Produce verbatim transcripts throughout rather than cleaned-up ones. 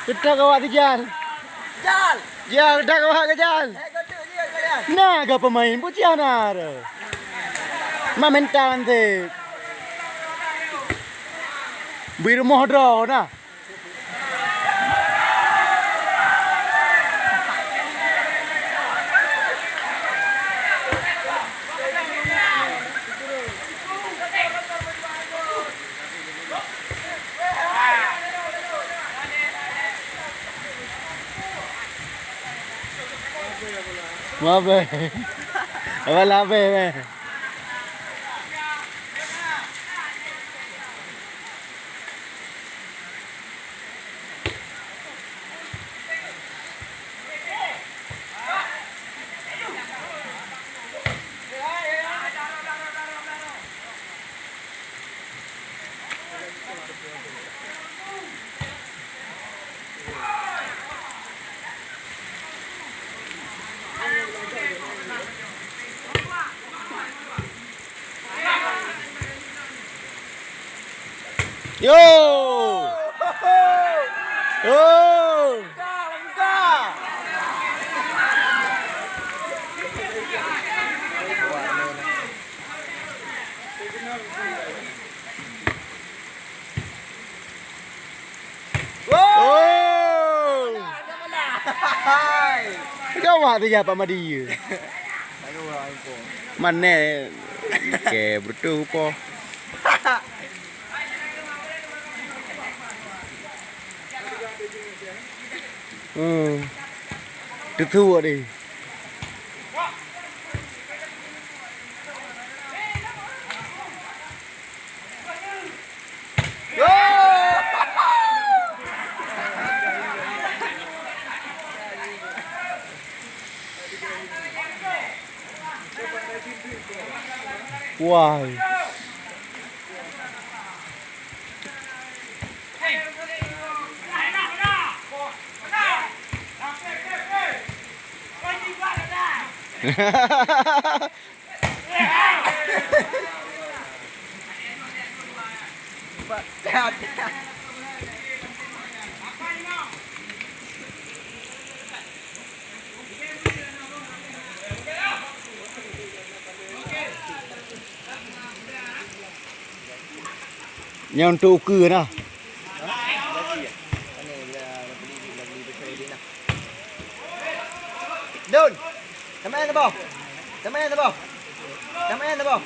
Keutak awak keujan. Jal. Jal, keutak awak keujan. Eh, keutak je kalian. Nah, ka pemain pujian ada. Ma mental nanti. Beri rumoh droe nah. Mabe. Apa labe, be? Yo! Oh! Oh! Gawat tu ya Pak Madi. Mana ke betul po? Hmm. Tutu deh. Wah. Nyan untuk ukeue nah. Dun. Tamain teuboh. Tamain teuboh. Tamain teuboh.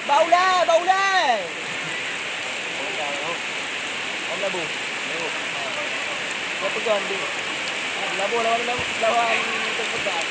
Bak ulèe, bak ulèe. Om Labu. Dia pegang dia. Labu lawan, lawan, lawan terpegang.